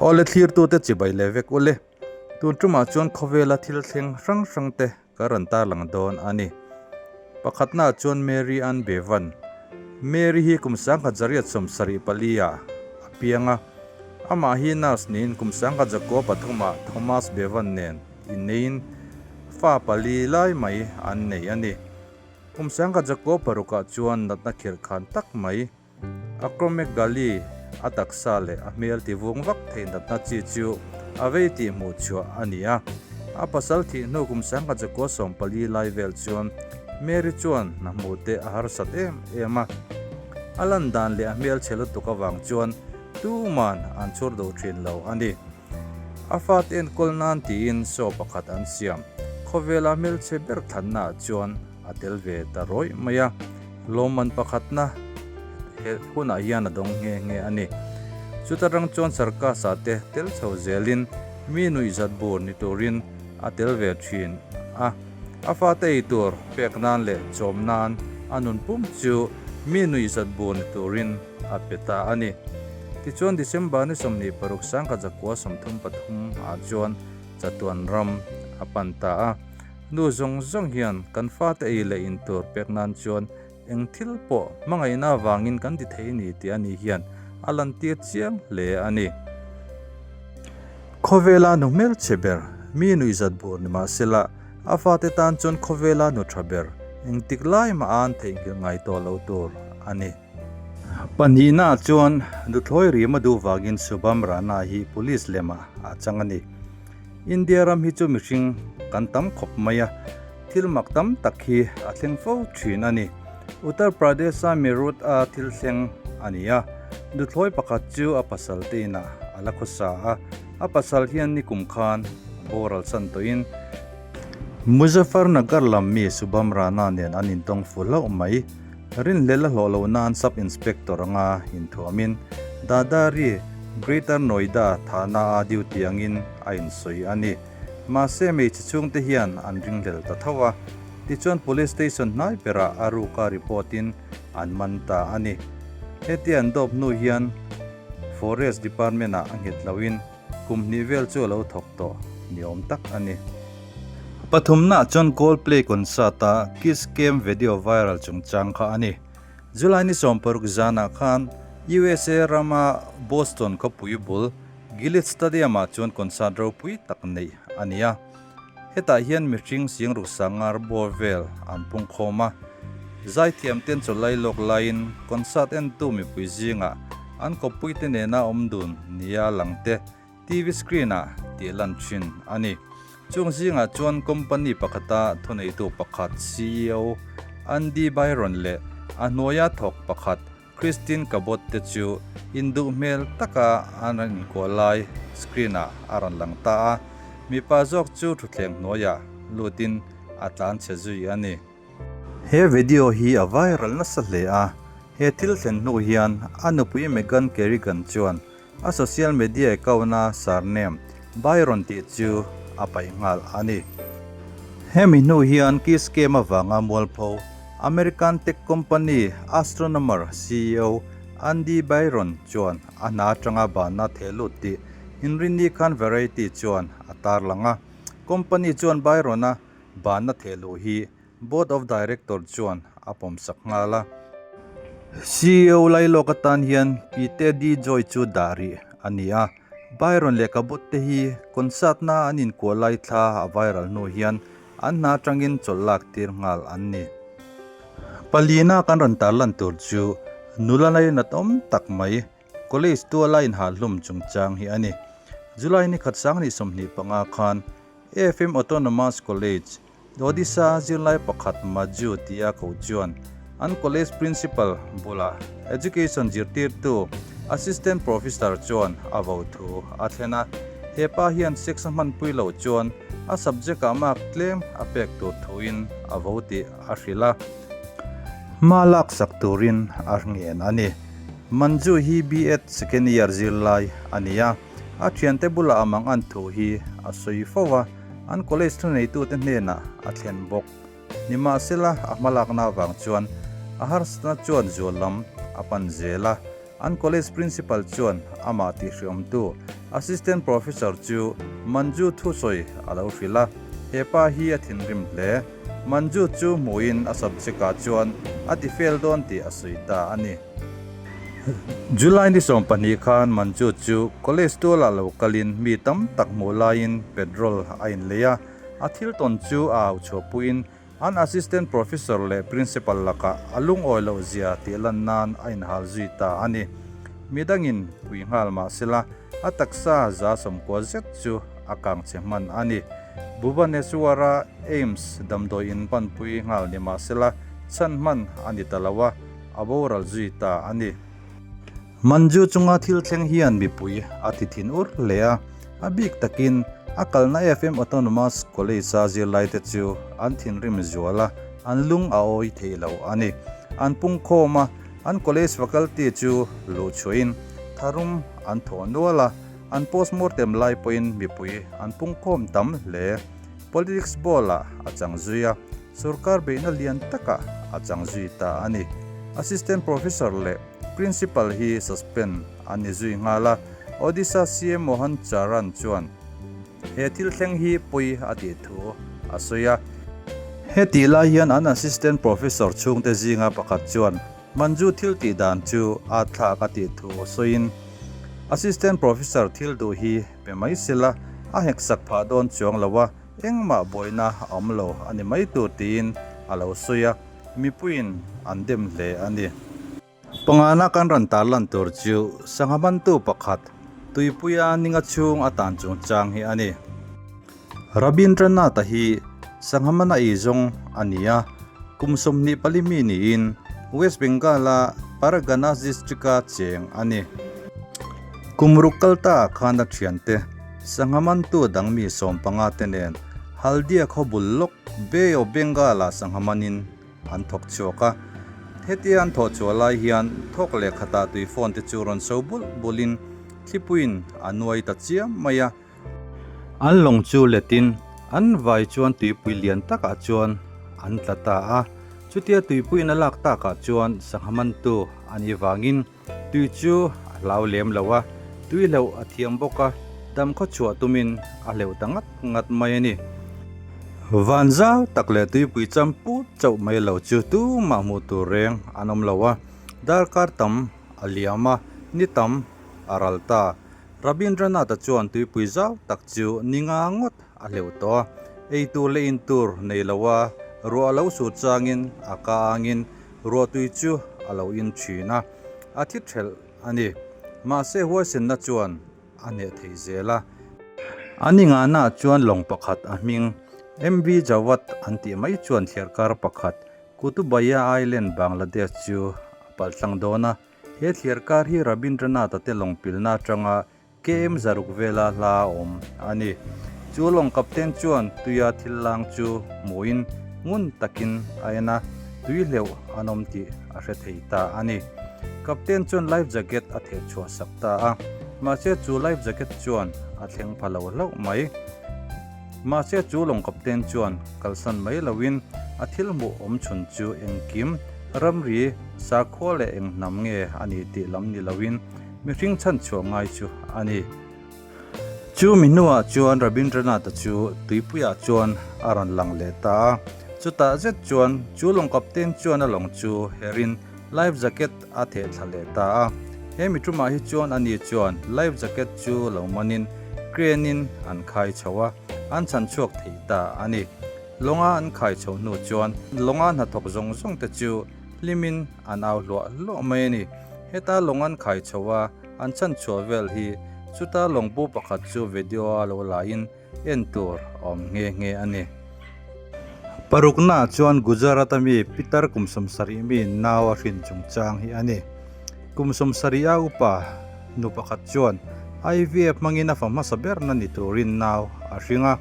Awle thlirtute chibai leh vek ule. Tun tumah chuan khawvela thil thleng hrang hrang te ka rawn tarlang dawn a ni. Pakhatnaah chuan Mary Ann Bevan. Mary hi kum 1974 ah a piang a. Amah hi nurse niin kum 1993 ah Thomas Bevan nen inneiin fa pali lai mai an nei a ni. Kum 1996 ah chuan natna khirh khan tak mai Acromegaly a taksa leh a hmel ti vung vak thei natna chi chu a vei tih hmuh chhuah a ni a. A pasal thih hnu kum 1994 lai vel chuan Mary chuan hna hmuh te a harsat em em a. A lan dan leh a hmel chhe lutuk avang chuan tuman an chhur duh thin lo a ni. A fate enkawl nan tiin show pakhat an siam. Khawvela hmelchhe ber thlannaah chuan a tel ve ta rawih mai a. Lawmman pakhatna he hunah hian a dawng nghe nghe a ni. Chuta rang chuan circus ah te tel chho zelin mi nuihzat bur ni turin a tel ve thin a. A fate ei tur pek nan leh chawm nan a nun pum chu mi nuihzat bur ni turin a pe ta a ni. Tichuan December ni 26 1933 ah chuan chatuan ram a pan ta a. Nu zawng zawng hian kan fate ei leh in tur pek nan chuan eng thil pawh hmangaihna avangin kan ti thei ni tih ani hian a lantir chiang hle a ni. Khawvela nu hmelchhe ber, mi nuihzat bur ni mahsela a fate tan chuan khawvela nu tha ber engtik lai mah an theihnghilh ngai tawh lo tur a ni. Pahnihnaah chuan Duthlawi Rima duh vangin Shubham Rana hi police lemah a chang a ni. India ram hi chu mihring kan tam khawp mai a, thil mak tam tak hi a thleng fo thin a ni. Uttar Pradesh-a Meerut-a thil thleng a ni a, duthlawi pakhat chu a pasal te inah a la khawsa a, a pasal hian nikum khan a boral san tawhin Muzaffarnagar lam mi Shubham Rana nen an intawng fu hlauh mai. Rinhlel a hlawh loh nan Sub Inspector anga inthuamin Dadari, Greater Noida thahna a duty angin a insawi a ni. Mahse hmeichhe chhungte hian an ringhlel ta tho a, tichuan Police Station hnai berah a ruka report in an man ta a ni. Hetia an dawp hnu hian Forest Department ah a nghet loin Kum hnih vel chu a lo thawk tawh ni awm tak a ni. Pathumnaah chuan Coldplay concert-a Kiss Cam video viral chungchang kha a ni. July ni 60 zanah khan USA rama Boston khawpui bul Gillette Stadium-ah chuan concert ropui tak neih a ni a. Hetah hian mihring sing ruksangar bawr vel an pungkhawm a, zaithiamten chawlai lawk laiin concert entu mipui zingah an kawppuite nena awm dun nia langte TV screen-ah tih lan thin a ni. Chung zingah chuan company pakhata thuneitu pakhat ceo Andy Byron leh a hnuaia thawk pakhat Kristin Cabot te chu induh hmel taka an rawn inkuah lai screen ah a rawn lang ta a, mipa zawk chu thutthleng hnuaiah lutin a tlan chhe zui a ni. He video hi a viral nasa hle a, he thil thlen hnu hian a nupui Megan Kerrigan chuan a social media account a surname Byron tih chu a paih nghal a ni. Hemi hnu hian Kiss Cam avanga mualpho American tech company Astronomer ceo Andy Byron chuan a hna atanga banna theh lut tih inrinni khan Variety chuan a tarlang a. Company chuan Byron-a banna theh luh hi Board of Director chuan a pawmsak nghal a. Ceo lailawk atan hian Pite D Joy chu dah rih a ni a. Byron leh Cabot te hi concert na an inkuah lai thla a viral hnu hian an hna atangin chawlh lak tir nghal an ni. Palina kan rawn tarlan tur chu nula lainat awm tak mai College tuala inhahhlum chungchang hi a ni. July ni khat 2025 khan AFM Autonomous College, Odisha zirlai pakhat Maju tia ko chuan an college principal bulah education zirtirtu assistant professor chuan a vo thu a thlen a. He pa hian sex a hmanpui loh chuan a subject ah mark tlem a pek tur thuin a vo tih a hrilh a. Hma laksak turin a ngen a ni. Manju hi B.Ed second year zirlai a ni a, a thiante bulah a mang an thu hi a sawi fo a. An college thuneitute hnenah a thlen bawk. Nimahsela, a hmalakna avang chuan a harsatna chuan zual lam a pan zel a. An college principal chuan amah tihhriawmtu assistant professor chu Manju thusawi a lo hrilh a, he pa hi a thinrim hle. Manju chu hmuhin a subject ah chuan a ti fail dawn tih a sawi ta a ni. July ni 12 khan Manju chu college tualah lo kalin mi tam tak hmuh laiin petrol a inlei a, a thil tawn chu a au chhuahpuiin An assistant professor leh principal lakah a lungawi loh zia tih lan nan a inhal zui ta a ni. Midangin pui nghal mah sela, a taksa 90% zet chu a kang che hman a ni. Bhubaneswar-a AIIMS damdawi in panpui nghal ni mah sela, chhan hman a ni ta lo a, a boral zui ta a ni. Manju chunga thil thleng hian mipui a ti thin ur hle a, a bik takin a kalna FM Autonomous College-a zirlaite chu an thinrim zual a, an lung a awi thei lo a ni. An pungkhawm a, an college faculty chu luh chhuahin tharum an thawh nual a, an postmortem lai pawhin mipui an pungkhawm tam hle. Politics ball-ah a chang zui a, sorkar beihna lian takah a chang zui ta a ni. Assistant Professor leh Principal hi suspend a ni zui nghal a, Odisha CM Mohan Charan chuan he thil thleng hi pawi a tih thu a sawi a. Hetih lai hian an assistant professor chhungte zinga pakhat chuan Manju thil tih dan chu a thlak a tih thu sawiin, Assistant professor thil duh hi pe mai sela a heksak phah dawn chuang lo a, engmah buaina a awm lo a ni mai tur tiin a lo sawi a. Mipuiin an dem hle a ni. Pangana kan rawn tarlan tur chu sangha mantu pakhat Tuipuia ninga chhung a tan chungchang hi a ni. Rabindranath-a hi sangha mana ei zawng a ni a, kum 24 mi niin West Bengal-a Parganas district-a cheng a ni. Kum ruk kal ta khan a thiante sangha mantu dang mi 15 te nen Haldia khaw bul lawk Bay of Bengal-ah sangha manin an thawk chhuak a. Hetia an thawh chhuah lai hian thawk leh khatah tui phone te chu rawn so bulh bulhin thlipuiin a nuai ta chiam mai a. An lawng chu letin an vai chuan tuipui lian takah chuan an tla ta a. Chutia tuipuiin a lak takah chuan sangha mantu a nih vangin tui chu a hlau lem lo a, tui hleuh a thiam bawk a, dam khaw chhuah tumin a hleuh ta ngat ngat mai a ni. Van zau tak leh tuipui cham put chauh mai lo chu tumah hmuh tur reng an awm lo a, darkar tam a liam a, ni tam a ral ta. Rabindranath-a chuan tuipui zau tak chu ni nga ngawt a hleuh tawh a, ei tur leh in tur nei lo a, ruah a lo sur changin a ka angin Ruahtui chu a lo in thin a, a thi thelh a ni. Mahse huaisenna chuan a hneh thei zel a. A ni ngahnaah chuan lawng pakhat a hming MV Jawad an tih mai chuan thliarkar pakhat Kutubaya Island, Bangladesh chu a paltlang dawn a. He thliarkar hi Rabindranath-a te lawng pilna atanga KM 600 vela hla a awm a ni. Chu lawng captain chuan tuia thil lang chu hmuhin ngun takin a en a, tui hleuh an awm tih a hre thei ta a ni. Captain chuan life jacket a theh chhuah sak ta a, mahse chu life jacket chuan a thleng pha lo hlauh mai. Mahse chu lawng captain chuan kalsan mai loin a thil hmuh awm chhun chu engkim ramri sakhua leh eng hnam nge a ni tih lam ni loin Mihring chhan chhuah ngai chu a ni. Chu mi hnuah chuan Rabindranath-a chu tuipuiah chuan a rawn lang leh ta a. Chutah zet chuan chu lawng captain chuan a lawng chu herin life jacket a theh thla leh ta a. He mi tumah hi chuan ani chuan life jacket chu lo manin crane-in an khai chho a, an chhan chhuak thei ta a ni. Lawnga an khai chho hnu chuan lawnga hnathawk zawng zawng te chu hlimin an au hluah hluah mai a ni. Heta lawng an khai chho a, an chhan chhuah vel hi chuta lawng bu pakhat chu video a lo laiin en tur a awm nghe nghe a ni. Paruknaah chuan Gujarat-a mi Pitar kum 70 mi nau a hrin chungchang hi a ni. Kum 70 a upa nu pakhat chuan IVF hmangin a fa hmasa berna ni turin nau a hring a.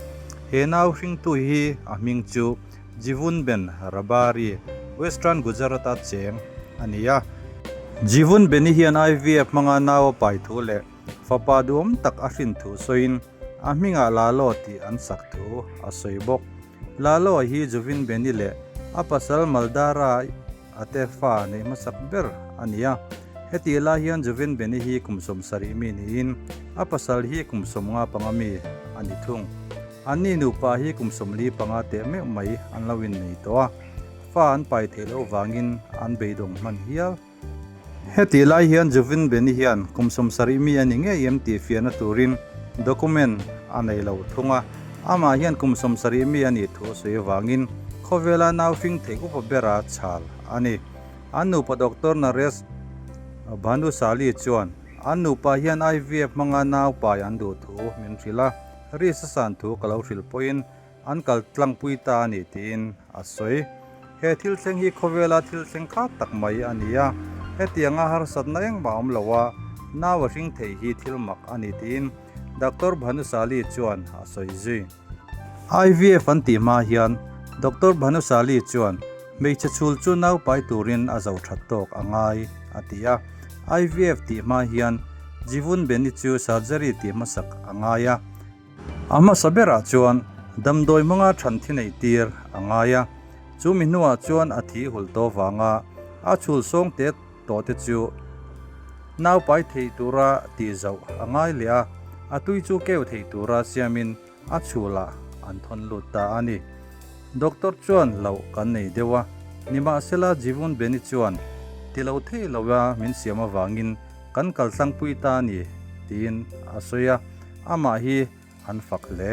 He nau hringtu hi a hming chu Jivunben Rabari, Western Gujarat-a cheng a ni a. Jivunbeni hian IVF hmanga nau a pai thu leh fapa duhawm tak a hrin thu sawiin a hmingah Lalo tih an sak thu a sawi bawk. Lalo hi Juvinbeni leh a pasal Maldara a te fa neih hmasak ber a ni a. Hetih lai hian Juvin Beni hi kum 70 mi niin a pasal hi kum 55 mi a ni thung. Anni nupa hi kum 45 teh meuh mai an lo innei tawh a, fa an pai theih loh vangin an beidawng hman hial. Hetih lai hian Juvin Beni hian kum 70 mi a ni ngei em tih fiahna turin document a nei lo thung a, amah hian kum 70 mi a nih thu a sawi avangin khawvela nau hring theih upa bera chhal a ni. An nupa Doctor Naresh Bhanusali chuan an nupa hian IVF hmanga nau pai an duh thu min hrilh a, risk a san thu ka lo hrilh pawhin an kal tlangpui ta a ni tiin a sawi. He thil thleng hi khawvela thil thleng khat tak mai a ni a, hetianga harsatna engmah awm lo a, nau a hring thei hi thil mak a ni tiin Doctor Bhanusali chuan a sawi zui. IVF an tih hma hian Doctor Bhanusali chuan hmeichhe chhul chu nau pai turin a zo that tawk a ngai a ti a, IVF tih hma hian Jivun Beni chu surgery tih hmasak a ngai a, A hmasa berah chuan damdawi hmanga than thi nei tir a ngai a, chu mi hnuah chuan a thi hul tawh vanga a chhul sawng tet tawh te chu nau pai thei tura tih zauh a ngai leh a, a tui chu keu thei tura siamin a chhulah an thawn lut ta a ni. Doctor chuan loh kan nei deuh a, nimahsela Jivun Beni chuan ti lo thei lo a min siam avangin kan kal tlangpui ta a ni tiin a sawi a. Amah hi an fak hle.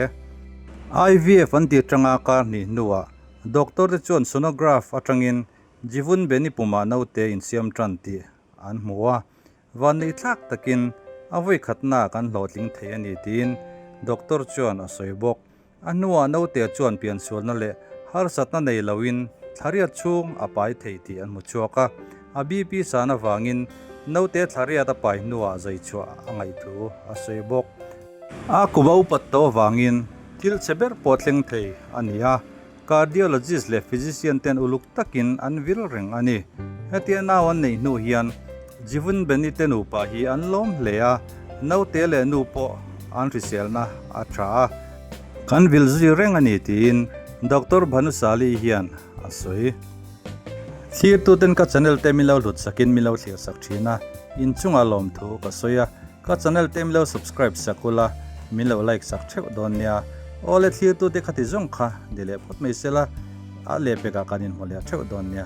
IVF an tih atanga kar hnih hnuah doctor te chuan sonograph atangin Jivun Beni pumah naute insiam tan tih an hmu a, vanneih thlak takin a vawi khatnaah kan hlawhtling thei a ni tiin doctor chuan a sawi bawk. A hnuah naute chuan piansualna leh harsatna nei loin thlariat chhung a pai thei tih an hmu chhuak a, a BP san avangin naute thlariat a pai hnuah zai chhuah a ngaih thu a sawi bawk. A kum a upat tawh avangin thil chhe ber pawh thleng thei a ni a, cardiologist leh physician ten uluk takin an vil reng a ni. Hetia nau an neih hnu hian Jivun Beni te nupa hi an lawm hle a, naute leh nu pawh an hriselna a tha a. Kan vil zui reng a ni tiin Doctor Bhanusali hian a sawi. Thlirtuten ka channel te min lo hlut sakin min lo thlir sak thin a, inchungah lawmthu ka sawi a, ka channel te min lo subscribe sak ula, min lo like sak theuh dawn nia. Awle thlirtute khati zawng kha ni leh phawt mai sela, a lehpekah kan inhmu leh theuh dawn nia.